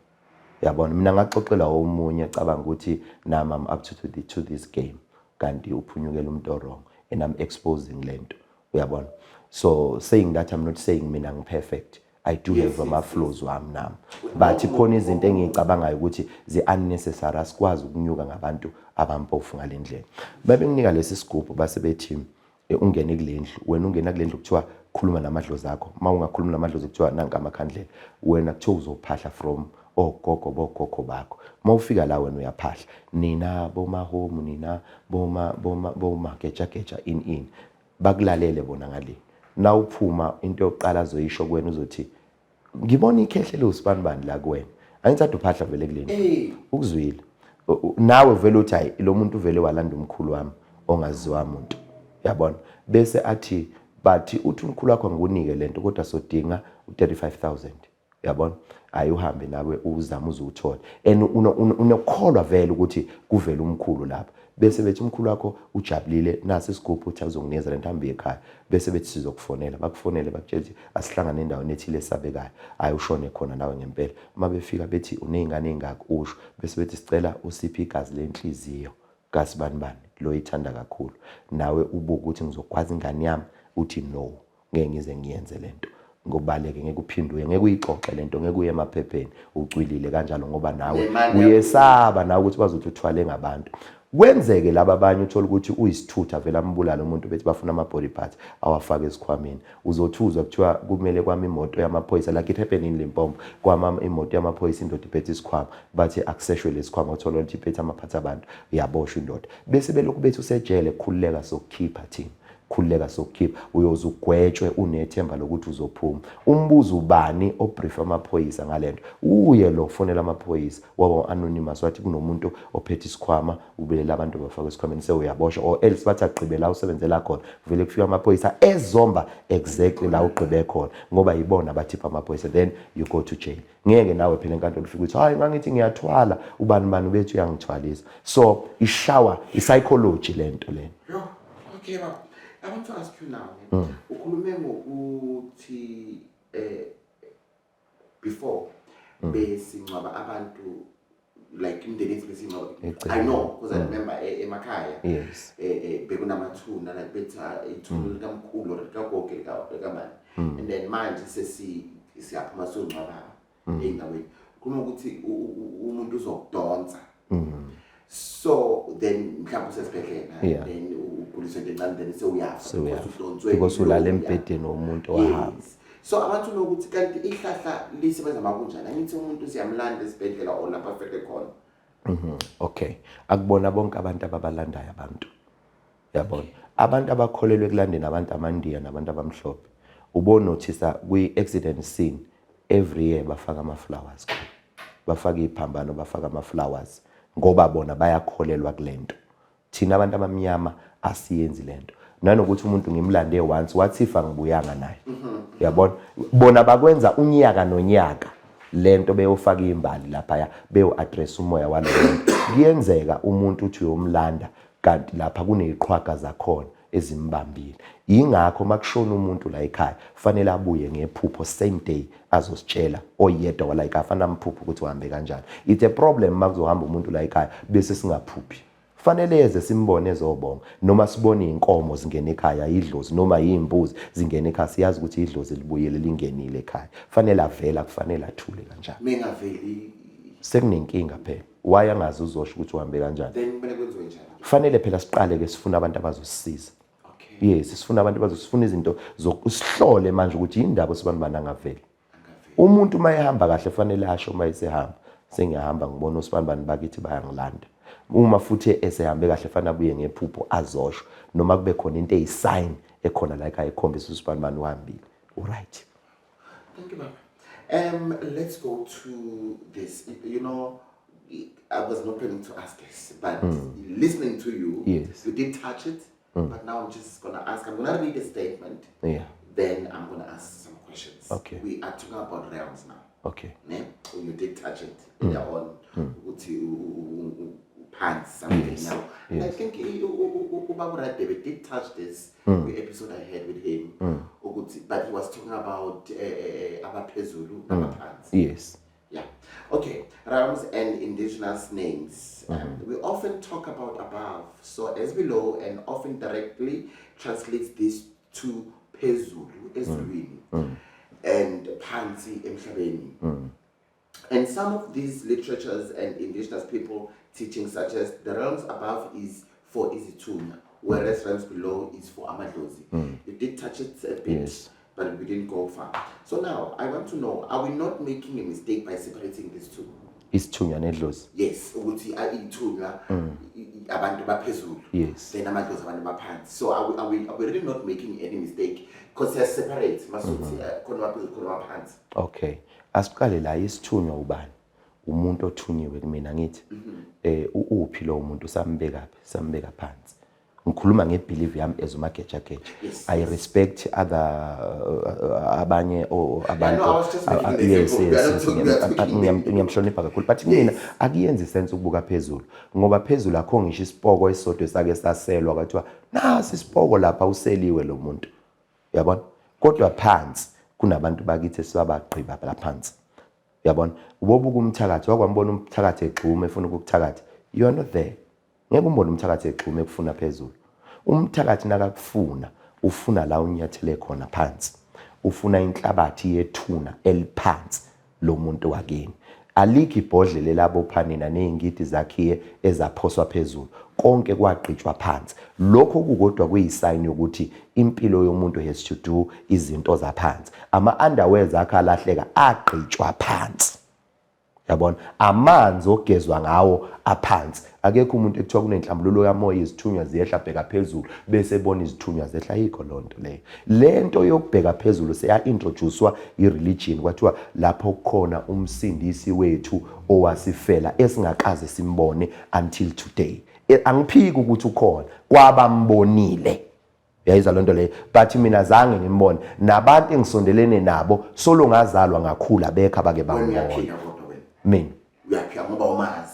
Yabona, mina ngaxoxela omunye ecabanga ukuthi nami I'm up to this game, kanti uphunyukela umuntu wrong and I'm exposing lento, uyabona? So saying that, I'm not saying mina ngi-perfect. I do have ama-flaws wami nami, but khona izinto engiyicabangayo ukuthi zi-unnecessary. Asikwazi ukunyuka ngabantu abampofu ngale ndlela. Babenginika lesi sigubhu, base bethi ungene kule ndlu. Wena ungena kule ndlu, kuthiwa khuluma namadlozi akho. Uma ungakhuluma namadlozi, kuthiwa nanka amakhandlela. Wena kuthiwa uzophahla from ogogo bogogo bakho. Uma ufika la, wena uyaphahla, nina bomahomu, nina boma boma bomagejageja, in bakulalele bona ngale. Nawuphuma, into yokuqala azoyisho kuwena uzothi ngibona ikhehle liwusibanibani la kuwena. Angithi uphahla vele kule ndlu. Ukuzwile nawe vele uthi hayi, lo muntu vele walanda umkhulu wami ongaziwa muntu, yabona? Bese athi bathi uthi umkhulu wakho ngikunike lento, kodwa sodinga u-35000. Yabona, hayi, uhambe nawe uzame uze uthole, and unokukholwa vele ukuthi kuvele umkhulu lapha, bese bethi umkhulu wakho ujabulile, nasi isigubhu, uthi azokunikeza lento, hambe ekhaya. Bese bethi sizokufonela, bakufonele, bakutshela ukuthi asihlangane endaweni ethile esabekayo. Hayi, ushone khona nawe ngempela. Uma befika bethi uney'ngane ey'ngaki, usho, bese bethi sicela usiphe igazi lenhliziyo kasibani bani lo ithanda kakhulu. Nawe ubuke ukuthi ngizogwaza ingane yami, uthi no, ngeke ngize ngiyenze lento, ngobaleke, ngeke uphinde uye, ngeke uyixoxe lento, ngeke uye emaphepheni, ucwilile kanjalo, ngoba nawe Le mali. Uyesaba nawe ukuthi bazothi uthwale ngabantu. Kwenzeke laba abanye, uthola ukuthi uyisithutha vele, ambulala umuntu, bethi bafuna ama-body parts, awafake esikhwameni. Uzothuzwa kuthiwa kumele kwami imoto yamaphoyisa, like it happened in Limpopo, kwama imoto yamaphoyisa, indoda iphethe isikhwama, bathi akuseshwe lesikhwama, uthola ukuthi iphethe ama-parts abantu, uyaboshwa indoda, bese belokhu bethi usejele, khululeka, sokukhipha thina, khululeka, sokukhipha. Uyoze ugwetshwe unethemba lokuthi uzophuma. Umbuzo, ubani obriefa amaphoyisa ngalento? Uye lo fonela amaphoyisa, waba anonymous, wathi kunomuntu ophethe isikhwama, ubelela abantu abafaka esikhwameni, sewuyaboshwa. Or else bathi agqibe la usebenzela khona, vele kufika amaphoyisa ezomba exactly la ugqibe khona, ngoba yibona abathipha amaphoyisa. Then you go to jail. Ngeke nawe phela enkantolo ufike uthi, "Hayi, ngangithi ngiyathwala, ubani bani bethu uyangithwalisa." So ishawa i-psychology lento lena. Yo, okay baba. I want to ask you now. Ne? Ukhulume ngokuthi before besingcwaba abantu, like imindeni yethu besingcwaba. I know because I remember emakhaya bekunamathuna, like bethi, ah, ithuna likamkhulu or likagogo, likamani, and then manje sesi siyaphuma siyongcwaba ey'ndaweni. Khuluma ukuthi umuntu uzokudonsa, so then mhlawumbe usesibhedlela, then uguliswe into encane, then sewuyafa. Sewuyafa. Because udonswe because ulala yiloya. Embhedeni womuntu owahamba. Yes. So abantu nokuthi kanti ihlahla lisebenza makunjani, angithi umuntu siyamlanda esibhedlela or lapho afele khona? Okay, akubona bonke abantu ababalandayo abantu, yabona, abantu abakholelwa ekulandeni abantu, amandiya nabantu abamhlophe. Ubonothisa kwi-accident scene, every year bafaka ama-flowers khona, bafaka iy'phambano, bafaka ama-flowers, ngoba bona bayakholelwa kule nto. Thina abantu abamnyama asiyenzi lento, nanokuthi umuntu ngimlande once, wathi if angibuyanga naye, uyabona, bona bakwenza unyaka nonyaka lento, beyofaka imbali laphaya, beyo-address umoya walo muntu. Kuyenzeka umuntu uthi uyomlanda, kanti lapha kuneyiqhwaga zakhona ezimbambile. Yingakho makushona umuntu la ekhaya, fanele abuye ngephupho same day, azositshela oyedwa wala ekhaya, fanele amphuphe ukuthi uhambe kanjani. It's a problem makuzohamba umuntu la ekhaya bese singaphuphi. Fanele eze simbone ezobonga, noma sibone iy'nkomo zingena ekhaya, idlozi, noma yiy'mbuzi zingena ekhaya, siyazi ukuthi idlozi libuyele lingenile ekhaya. Fanele avele, akufanele athule kanjani. Mengaveli? Sekunenkinga phela, why angazi uzosho ukuthi uhambe kanjani? Then kumele kwenziwe njani? Fanele phela siqale-ke sifune abantu abazosisiza. Yes, sifuna abantu abazosifuna izinto zokusihlole manje ukuthi yindaba usibani bani angaveli. Angaveli. Umuntu uma ehamba kahle fanele asho uma esehamba, "Sengiyahamba, ngibona usibani bani bakithi bayangilanda." Uma futhi esehambe kahle, fanele abuye ngephupho azosho, noma kube khona into eyi-sign ekhona la ekhaya ekhombisa usibani bani uhambile, uright. Thank you, Baba. Let's go to this. I was not planning to ask this, but listening to you, you did touch it. But now I'm just gonna ask. I'm gonna read a statement. Then I'm gonna ask some questions. Okay. We are talking about realms now. Ne? You did touch it earlier on. Ukuthi phansi something now. And I think Ubaba Radebe did touch this the episode I had with him. Ukuthi, but he was talking about abaphezulu nabaphansi. Yeah. Okay. Realms and indigenous names. We often talk about above, so as below, and often directly translates this to phezulu, ezulwini, and phansi, emhlabeni. And some of these literatures and indigenous people teaching such as the realms above is for izithunywa, whereas realms below is for amadlozi. You did touch it a bit, but we didn't go far. So now I want to know, are we not making a mistake by separating these two? Isithunywa nedlozi? Yes, ukuthi ithunywa abantu baphezulu. Then amadlozi abantu baphansi. So are we really not making any mistake? Because they separate, masuthi khona baphezulu, khona baphansi. Okay, asiqale la. Isithunywa ubani? Umuntu othunyiwe kumina, ngithi uphi lo muntu? Sambeka phi? Sambeka phansi. Ngikhuluma ngebelief yami as uMagejageja. I respect other abanye abantu. No, I was just making an example. We are not talking- we are talking- Ngiyamhlonipha kakhulu, but mina akuyenzi sense ukubuka phezulu, ngoba phezulu akho ngisho isipoko esisodwa esake saselwa kwathiwa nasi isipoko lapha, useliwe lo muntu, uyabona? Kodwa phansi kunabantu bakithi esibabagqiba la phansi, uyabona? Ubobuka umthakathi, wakwambona umthakathi egxuma efuna ukukuthakatha? You are not there. Ngeke umbone umthakathi egxuma ekufuna phezulu. Umthakathi nakakufuna, ufuna la unyathele khona phansi, ufuna inhlabathi yethuna eliphansi lomuntu wakini. Alikho ibhodlela elabopha nina ney'ngidi zakhiye ezaphoswa phezulu, konke kwagqitshwa phansi. Lokho kukodwa kuyisayini yokuthi impilo yomuntu has to do izinto zaphansi. Ama-underwears akhe alahleka agqitshwa phansi, yabona? Amanzi ogezwa ngawo aphansi. Akekho umuntu ekuthiwa kunenhlambululo yamoya, izithunywa ziyehla, bheka phezulu bese ebona izithunywa zehla. Ayikho loo nto leyo. Le nto yokubheka phezulu seya-introduce-wa i-religion, kwathiwa lapho kukhona umsindisi wethu owasifela esingakaze simbone until today. Angiphiki ukuthi ukhona kwabambonile, uyayizwa loo nto leyo? But mina zange ngimbone, nabantu engisondelene nabo solo ngazalwa ngakhula bekho abake Wena bambona. uyaphika kodwa wena? Mina? Uyaphika ngoba umazi?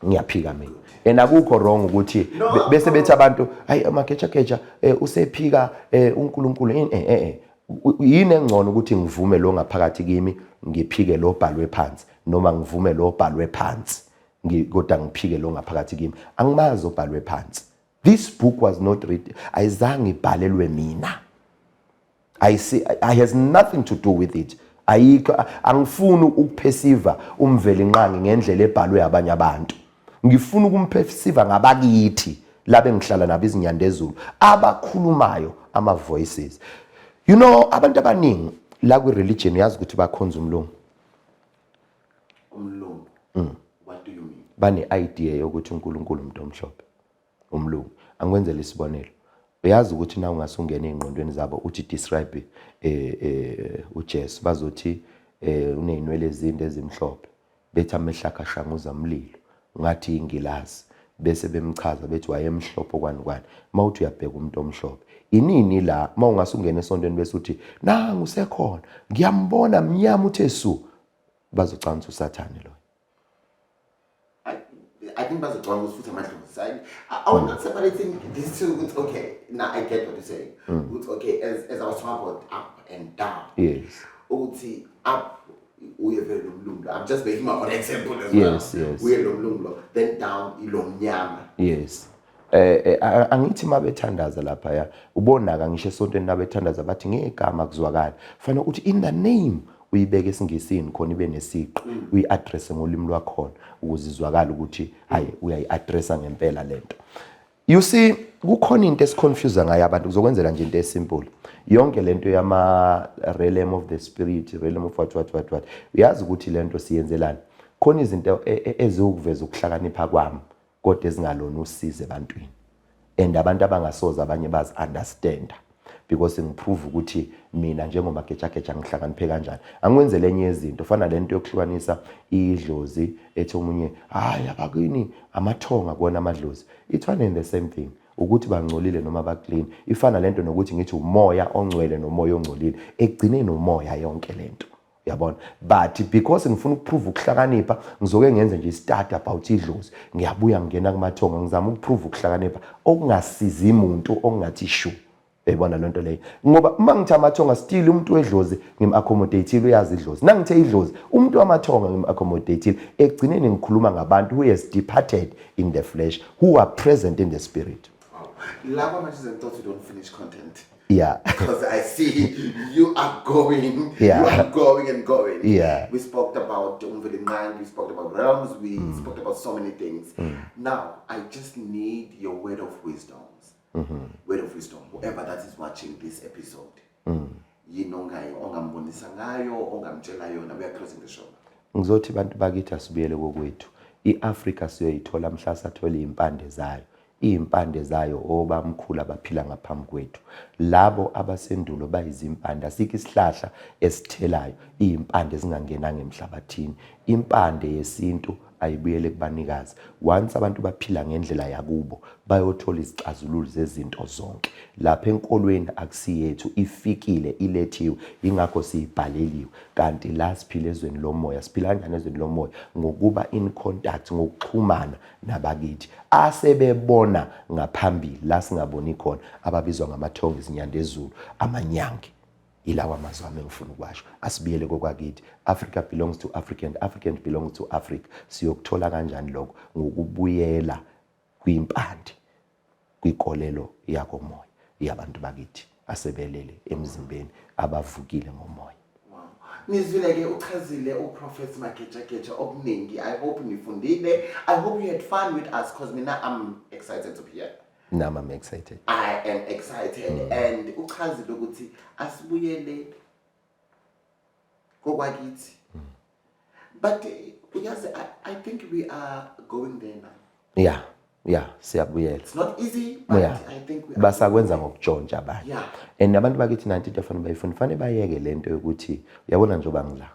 Ngiyaphika mina, and akukho wrong ukuthi No. bese bethi abantu, hayi, amagejageja usephika uNkulunkulu. Yini engcono, ukuthi ngivume lo ngaphakathi kimi, ngiphike lo bhalwe phansi, noma ngivume lo bhalwe phansi kodwa ngiphike lo ngaphakathi kimi? Angimazi obhalwe phansi. This book was not written, ayizange ibhalelwe mina. I see I has nothing to do with it. Ayikho. Angifuni ukuperceive uMvelinqangi ngendlela ebhalwe abanye abantu. Ngifuna ukumperceive ngabakithi labe ngihlala nabo, izinyandezulu abakhulumayo, ama voices. Abantu abaningi la kwi religion, uyazi ukuthi bakhonza umlungu. Umlungu? What do you mean? Bane idea yokuthi uNkulunkulu umuntu omhlophe, umlungu. Angikwenzele isibonelo. Uyazi ukuthi na ungase ungene ey'ngqondweni zabo uthi describe uJesu, bazothi uney'nwele ezinde ezimhlophe, bethi amehlo akhe ashanguza umlilo ngathi ingilazi, bese bemchaza bethi wayemhlophe kwani kwani. Uma uthi uyabheka umuntu omhlophe inini la, uma ungase ungene esontweni bese uthi nangu usekhona, ngiyambona mnyama uthe su, bazocabanga ukuthi usathane loyo. I think bazocabanga ukuthi futhi amadlozi. I was not separating these two. It's okay. Now I get what you're saying. It's okay. As I was talking about up and down. Ukuthi up uye vele lo mlungu lo. I'm just making my own example as well. Uye lo mlungu lo. Then down ilo mnyama. Yes. Angithi mabethandaza lapha ya, ubona ka ngisho esontweni nabethandaza bathi ngegama kuzwakala. Fanele uthi "in the name", uyibeke esingisini khona ibe nesiqi, uyi-address ngolimi lwakhona ukuze izwakale ukuthi hayi, uyayi-addressa ngempela lento. You see, kukhona into esiconfuse ngayo abantu. Kuzokwenzela nje into esimple. Yonke lento yama realm of the spirit, realm of what what what what. Uyazi ukuthi lento siyenzelani? Khona izinto eziwukuveza ukuhlakanipha kwami kodwa ezingalona usizo ebantwini, and abantu abangasoze abanye bazi understand because ngiprove ukuthi mina njengomagejageja ngihlakaniphe kanjani. Angikwenzele enye yezinto, fana lento yokuhlukanisa idlozi, ethi omunye hayi, abakini amathonga kuwona amadlozi. It's one and the same thing, ukuthi bangcolile noma baclean. Ifana lento nokuthi ngithi umoya ongcwele nomoya ongcolile. Ekugcineni umoya yonke lento, uyabona? But because ngifuna ukuprove ukuhlakanipha, ngizoke ngenze nje i-study about idlozi, ngiyabuya ngingena kumathonga, ngizama ukuprove ukuhlakanipha okungasizi umuntu, okungathi shu, uyayibona loo nto leyo? Ngoba uma ngithi amathonga, still umuntu wedlozi ngim-accommodate-ile, uyazi idlozi. Nangithe idlozi, umuntu wamathonga ngim-accommodate-ile. Ekugcineni ngikhuluma ngabantu who has departed in the flesh, who are present in the spirit. Wow. La kwamanje and thought we don't finish content. Because I see you are going, you are going and going. We spoke about uMvelinqangi, we spoke about realms, we spoke about so many things. Now, I just need your word of wisdoms. Word of wisdom, whoever that is watching this episode. Yini ongambonisa ngayo, ongamtshela yona? We are closing the show. Ngizothi bantu bakithi, asibuyele kokwethu. I-Afrika siyoyithola mhla sathola iy'mpande zayo. Iy'mpande zayo obamkhulu abaphila ngaphambi kwethu, labo abasendulo bayizimpande. Asikho isihlahla esithelayo iy'mpande zingangenanga emhlabathini. Impande yesintu Ayibuyele kubanikazi. Once abantu baphila ngendlela yakubo, bayothola izixazululo zezinto zonke. Lapha enkolweni akusiyethu, ifikile, ilethiwe, yingakho siyibhaleliwe. Kanti la siphila ezweni lomoya. Siphila kanjani ezweni lomoya? Ngokuba in contact, ngokuxhumana nabakithi asebebona ngaphambili la singaboni khona, ababizwa ngamathongo, izinyandezulu, amanyange. Yilawa mazwi ami engifuna ukuwasho. Asibuyele kokwakithi. Africa belongs to African, African belongs to Africa. Siyokuthola kanjani lokho? Ngokubuyela kwimpande, kwikolelo yakomoya yabantu bakithi asebelele emzimbeni, abavukile ngomoya. Wow. Nizwile-ke, uchazile uProphet Magejageja okuningi. I hope nifundile. I hope you had fun with us, because mina I'm excited to be here. Nami I'm excited. I am excited. And uchazile ukuthi asibuyele kokwakithi. But uyazi, I think we are going there now. Yeah, siyabuyela. It's not easy, but I think we are. Basakwenza ngokutshontsha abanye. And abantu bakithi, nanti into afanele bayifune, fanele bayeke lento yokuthi, uyabona, njengoba ngila,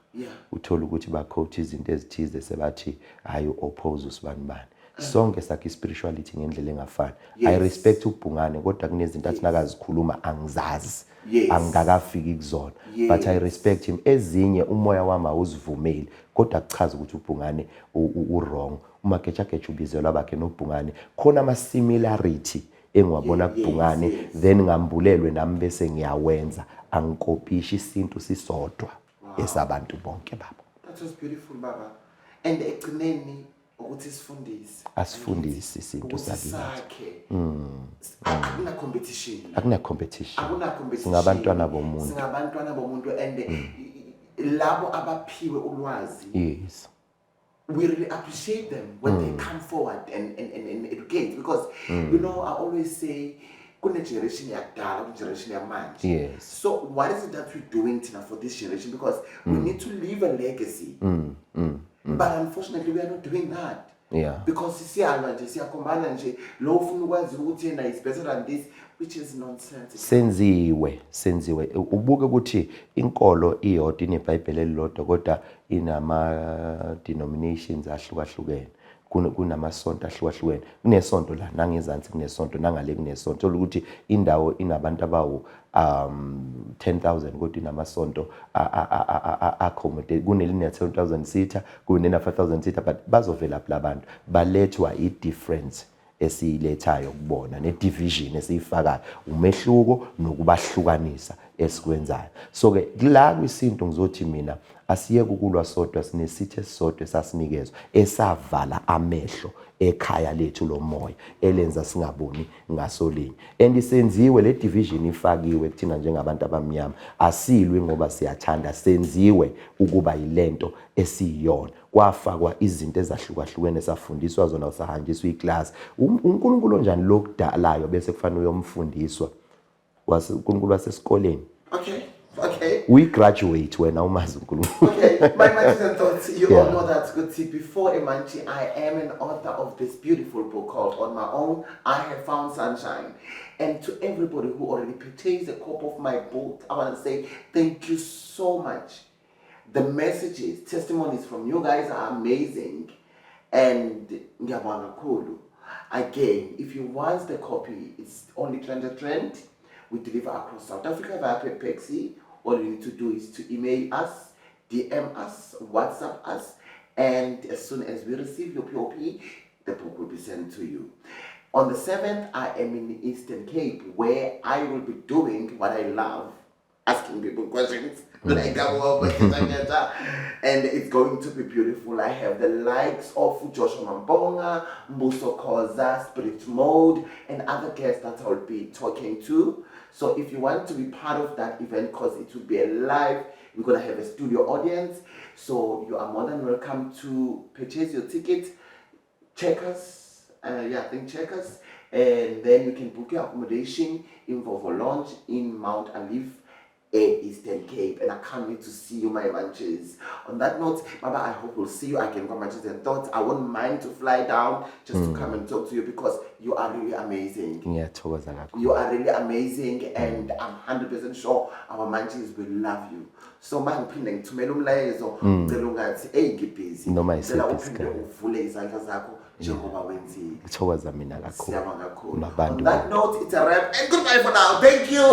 uthola ukuthi ba-quote izinto ezithize, sebathi hayi, u-oppose usibani bani. Sonke sakhe i-spirituality ngendlela engafani. I respect ubhungane, kodwa kunezinto athi nakazikhuluma angizazi, angikakafiki kuzona, but I respect him. Ezinye umoya wami awuzivumeli, kodwa kuchaza ukuthi ubhungane u-wrong. Umagejageja ubizelwa bakhe nobhungane, khona ama-similarity engiwabona kubhungane, then ngambulelwe nami bese ngiyawenza. Angikopishi, isintu sisodwa esabantu bonke baba. That was beautiful, baba. And ekugcineni ukuthi sifundise. Asifundise isintu ukuthi sakithi. Sakhe. Akuna competition. Akuna competition. Akuna competition. Singabantwana bomuntu. Singabantwana bomuntu, and labo abaphiwe ulwazi, we really appreciate them when they come forward and educate, because I always say kune generation yakudala, kune generation yamanje. So what is it that we're doing thina for this generation? Because we need to leave a legacy, but unfortunately we are not doing that because siyalwa nje, siyakhombana nje, lo ufuna ukwazi ukuthi yena is better than this, which is nonsense. Senziwe, ubuke ukuthi inkolo iyodwa ineBhayibheli elilodwa, kodwa inama denominations ahlukahlukene. Kunamasonto ahlukahlukene, kunesonto la nangezansi, kunesonto nangale, kunesonto. Thola ukuthi indawo inabantu abawu 10,000, kodwa inamasonto accommodate, kuneline 10,000 seater, kunena 5,000 seater, but bazovela phi labantu? Balethwa i-difference esiyilethayo kubona ne-division esiyifakayo, umehluko nokubahlukanisa esikwenzayo. So-ke la kwisintu ngizothi mina asiyeke ukulwa sodwa. Sinesitha esisodwa esasinikezwa, esavala amehlo ekhaya lethu lomoya, elenza singaboni ngasolinye. And senziwe le division, ifakiwe kuthina njengabantu abamnyama. Asilwi ngoba siyathanda, senziwe ukuba yilento esiyiyona. Kwafakwa izinto ezahlukahlukene, safundiswa zona, sahanjiswa iclass. UNkulunkulu onjani lokudalayo bese kufanele uyomfundiswa? UNkulunkulu wasesikoleni. Okay. Uyi-graduate wena, umazi uNkulunkulu. Okay, my matches and thoughts. You all know that's good. See, before Emanchi, I am an author of this beautiful book called On My Own, I Have Found Sunshine. And to everybody who already purchased a copy of my book, I want to say thank you so much. The messages, testimonies from you guys are amazing. And ngiyabonga kakhulu. Again, if you want the copy, it's only 300 rand. We deliver across South Africa via Pexi. All you need to do is to email us, DM us, WhatsApp us, and as soon as we receive your POP, the book will be sent to you. On the 7th, I am in the Eastern Cape, where I will be doing what I love, asking people questions like and it's going to be beautiful. I have the likes of Joshua Maponga, Mbuso Khoza, Spirit Mode, and other guests that I'll be talking to. So if you want to be part of that event, because it will be a live, we're gonna have a studio audience. So you are more than welcome to purchase your ticket. Check us, yeah, I think check us, and then you can book your accommodation in Vovo Lounge in Mount Alif. e-Eastern Cape, and I can't wait to see you, my munches. On that note, Baba, I hope we'll see you again kwa Munches and Thoughts. I won't mind to fly down just to come and talk to you because you are really amazing. Ngiyathokoza kakhulu. You are really amazing and I'm 100% sure our munchies will love you. So mangiphinde ngithumela umlayezo, ngicela ungathi, "Hey, ngibhizi." Noma Ngicela yisiphi uphinde isikhathi. Uvule izandla zakho njengoba wenzile. Ngithokoza mina kakhulu. Siyabonga kakhulu. Mabantu. On that note, it's a wrap and goodbye for now. Thank you.